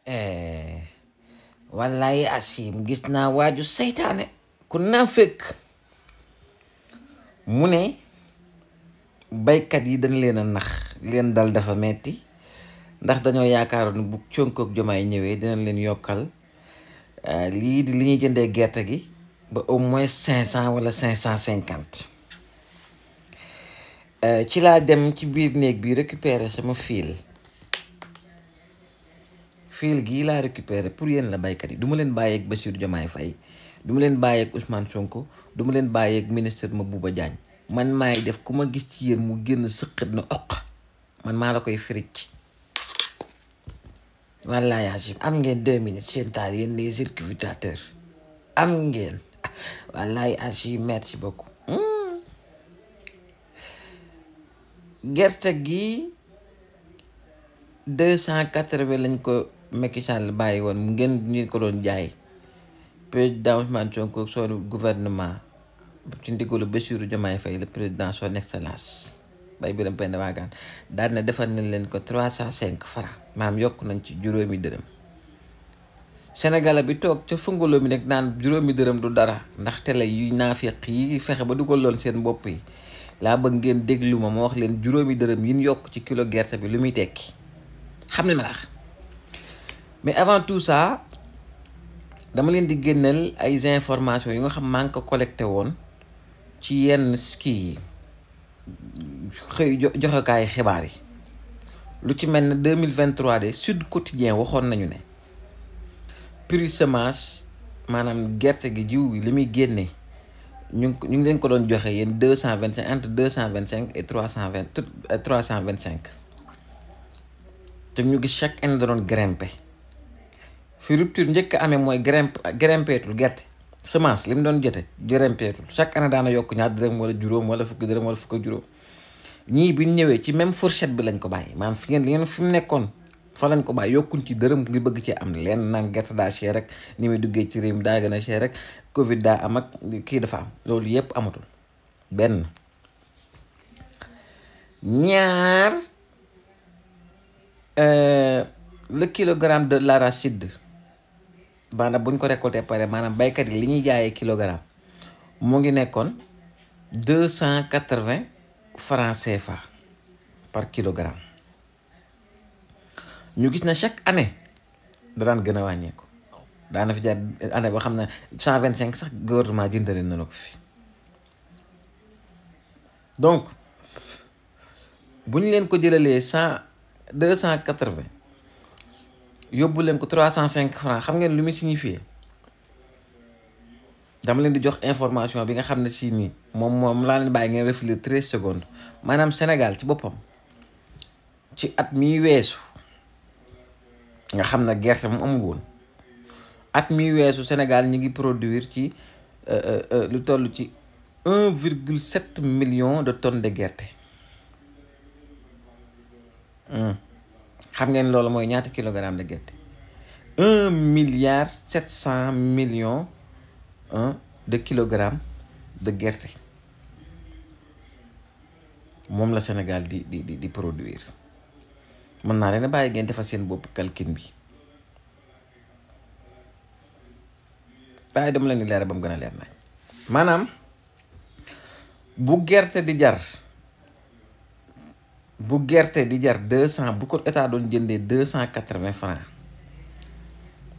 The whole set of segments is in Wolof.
Eh, wallahi asim gis naa waaju seytaane ku naa fekk mu ne baykat yi dañ leen a nax leen dal dafa metti ndax dañoo yaakaaroon bu Sonko ak Jomaay ñëwee dinañ leen yokkal lii di li ñuy jëndee gerte gi ba au moins 500 wala 550 ci laa dem ci biir néeg bi récupérer sama fil gii laa récupérer pour yéen la baykat yi du ma leen bàyyeeg Bassirou Diomaye Faye du ma leen bàyyeeg Ousmane Sonko du ma leen bàyyeeg ministre Mabouba Diagne man maay def ku ma gis ci yéen mu génn sëqat na oq man maa la koy firic wallaay agib am ngeen 2 minutes seen taal yéen les circuitateurs am ngeen wallaay agib merci beaucoup gerte gi 280 lañ ko Macky Sall bàyyi woon mu ngeen ko doon jaay président Ousmane Sonko son gouvernement ci ndigalu Bassirou Diomaye Faye le président son excellence bay biram pend waagaan daal na defal nañ leen ko 305 francs maam yokk nañ ci juróomi dërëm Sénégal bi toog ca funguloo mi nag naan juróomi dërëm du dara ndax télé yu naafiq yi fexe ba dugal loon seen bopp yi laa bëgg ngeen déglu ma wax leen juróomi dërëm yin yokk ci kilo gerte bi lu muy tekki xam ne ma laax mais avant tout ça dama leen di génneel ay informations yu nga xam maa ngi ko collecté woon ci yenn kii yi xëy joxekaay xibaar yi lu ci mel ne 2023 de Sud Quotidien waxoon nañu ne prix semence maanaam gerte gi jiw li muy génne ñu ngi leen ko doon joxe yéen 225 entre 225 et 325 te ñu gis chaque année da doon grimpé fi rupture njëkk amee mooy grimpeetul gerte semence li mu doon jote grimpeetul chaque année daana yokk ñaar dërëm wala juróom wala fukki dërëm wala fukk ak juróom ñii bi ñëwee ci même fourchette bi lañ ko bàyyi maanaam fi ngeen fi mu nekkoon fa lañ ko bàyyi yokkuñ ci dërëm ngi bëgg ci am leen naan gerte daa cher rek ni muy duggee ci réew mi daa gën a cher rek Covid daa am ak kii dafa am loolu yépp amatul benn ñaar le kilogramme de l'arachide maanaam buñ ko récolté pare maanaam baykat yi li ñuy jaayee kilogramme mu ngi nekkoon 280 francs CFA par kilogramme ñu gis na chaque année da daan gën a wàññeeku daana fi jaar année boo xam ne 125 sax gouvernement jëndale na la ko fi donc bu ñu leen ko jëlalee 280 yóbbu leen ko 305 francs xam ngeen lu muy signifié dama leen di jox information bi nga xam ne si nii moom laa leen bàyyi ngeen réfléchir 13 secondes maanaam Sénégal ci boppam ci at mi weesu nga xam ne gerte mu amul woon at mi weesu Sénégal ñu ngi produire ci lu toll ci 1,7 million de tonnes de gerte xam ngeen loolu mooy ñaata kilogramme de gerte 1,7 milliard de kilogrammes de gerte moom la Sénégal di produire mën naa leen a bàyyi ngeen defal seen bopp calcul bi bàyyi dama leen di leer ba mu gën a leer nañ maanaam bu gerte di jar 200 bu ko état doon jëndee 280 francs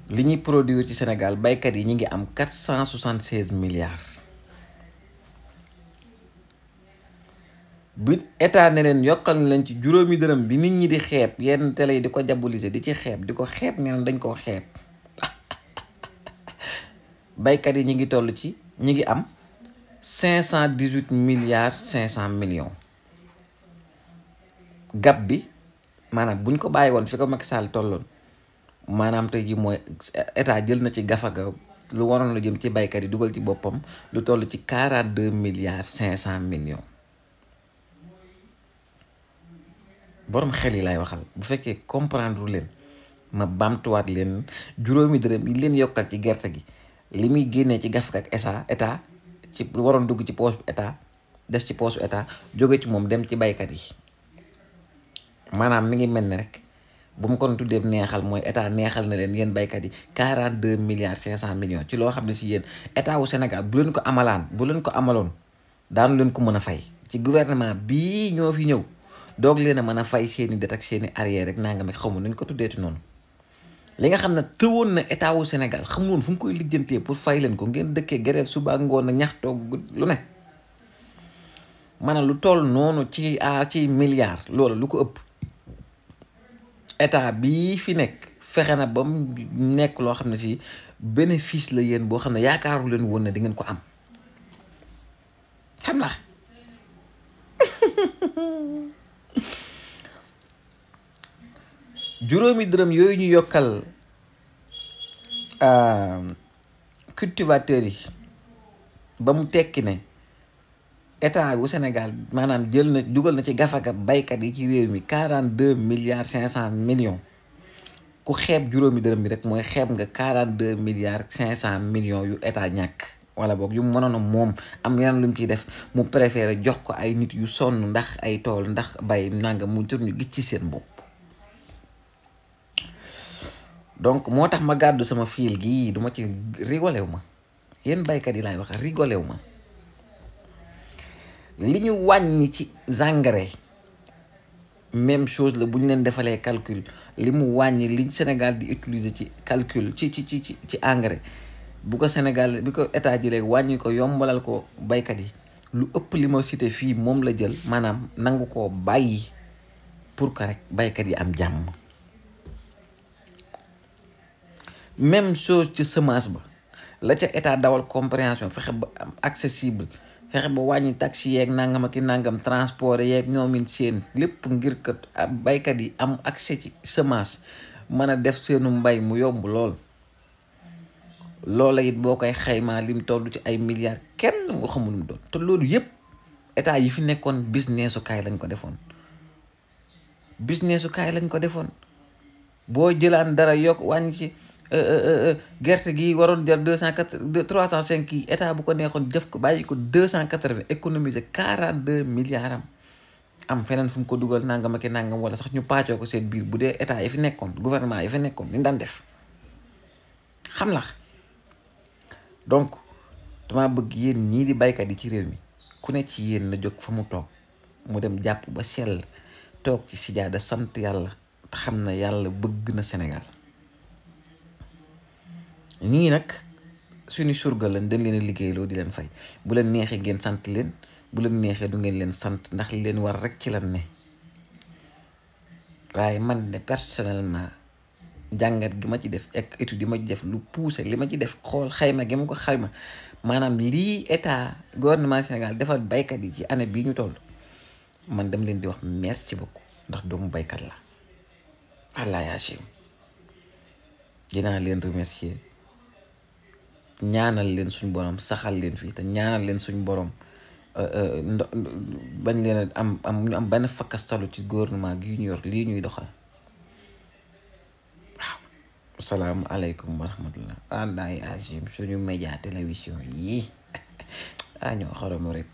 li ñuy produire ci Sénégal baykat yi ñu ngi am 476 milliards bi état ne leen yokkal na leen ci juróomi dërëm bi nit ñi di xeeb yenn télé yi di ko diaboliser di ci xeeb di ko xeeb ngeen dañ koo xeeb baykat yi ñu ngi toll ci ñu ngi am 518 milliards 500 millions gab bi maanaam buñ ko bàyyi woon fi ko Macky Sall tolloon maanaam tey ji mooy état jël na ci gafaga lu waroon la jëm ci baykat yi dugal ci boppam lu toll ci 42 milliards 500 millions borom xel yi lay waxal bu fekkee comprendre leen ma bamtuwaat leen juróomi dërëm yi leen yokkal ci gerte gi li muy génnee ci gafaga ak état ci lu waroon dugg ci poche état des ci poche état jóge ci moom dem ci baykat yi maanaam mi ngi mel ni rek bu mu ko tuddee neexal mooy état neexal na leen yéen baykat yi 42 milliards 500 millions ci loo xam ne si yéen état wu Sénégal bu leen ko amaloon daanu leen ko mën a fay ci gouvernement bii ñoo fi ñëw doog leen a mën a fay seeni det ak seeni arrière rek naa nga me xamu nañ ko tuddeeti noonu li nga xam ne tëwoon na état wu Sénégal xamuloon fu mu koy lijjantee pour fay leen ko ngeen dëkkee grève suba ngoon na ñaxtoog lu ne maanaam lu toll noonu ci milliards loolu lu ko ëpp état bii fi nekk fexe na ba mu nekk loo xam ne si bénéfice la yéen boo xam ne yaakaaru leen woon ne di ngeen ko am xam naa juróomi dërëm yooyu ñu yokkal cultivateurs yi ba mu tekki ne état bu Sénégal maanaam dugal na ci gafaga baykat yi ci réew mi 42 milliards 500 millions ku xeeb juróomi dërëm bi rek mooy xeeb nga 42 milliards 500 millions yu état ñàkk wala boog yu mënoon a moom am yeneen lu mu ciy def mu préféré jox ko ay nit yu sonn ndax ay tool ndax bay nanga mu tur ñu gis ci seen bopp. donc moo tax ma gàddu sama fiil gii duma ci rigolew ma yéen baykat yi laay wax rigolew ma li ñu wàññi ci engrais même chose la bu ñu leen defalee calcul li mu wàññi li Sénégal di utiliser ci calcul ci engrais bu ko Sénégal bi ko état jëlee wàññi ko yombalal ko baykat yi lu ëpp li ma cité fii moom la jël maanaam nangu koo bàyyi pour que rek baykat yi am jàmm. même chose ci semence ba la ca état dawal compréhension fexe ba am accessible fexe ba wàññi taxi yeeg nangam ak i nangam transport yeeg ñoomin seen lépp ngir kat baykat yi am accès ci semence mën a def seenu mbay mu yomb lool. loola it boo koy xaymaa lim toll ci ay milliards kenn nga xamul mu doon te loolu yëpp état yi fi nekkoon businessukaay lañ ko defoon. businessukaay lañ ko defoon boo jëlaan dara yokk wàññi ci gerte gi waroon jar 305 yi état bu ko neexoon def ko bàyyi ko 280 économiser 42 milliards am feneen fu mu ko dugal nangam ak nangam wala sax ñu pàccoo ko seen biir bu dee état yi fi nekkoon gouvernement yi fi nekkoon ni daan def xam la. donc dama bëgg yéen ñii di baykat yi ci réew mi ku ne ci yéen na jóg fa mu toog mu dem jàpp ba sell toog ci sijaada sant yàlla te xam na yàlla bëgg na Sénégal. ñii nag suñu surga lañ dañ leen a liggéeyloo di leen fay bu leen neexee ngeen sant leen bu leen neexee du ngeen leen sant ndax li leen war rek ci lan ne waaye man de personnellement jàngat gi ma ci def ak étude yi ma ci def lu poussé li ma ci def xool xayma gi ma ko xayma maanaam lii état gouvernement Sénégal defal baykat yi ci année bii ñu toll man dem leen di wax merci beaucoup ndax doomu baykat la Allah yaasim dinaa leen remercier ñaanal leen suñ borom saxal leen fii te ñaanal leen suñ borom bañ leen am ñu am benn fakkastalu ci gouvernement gi ñu yor lii ñuy doxal waaw assalaamu aleykum wa rahmatullah wallahi agim suñu média télévision yi ñoo xoromu rek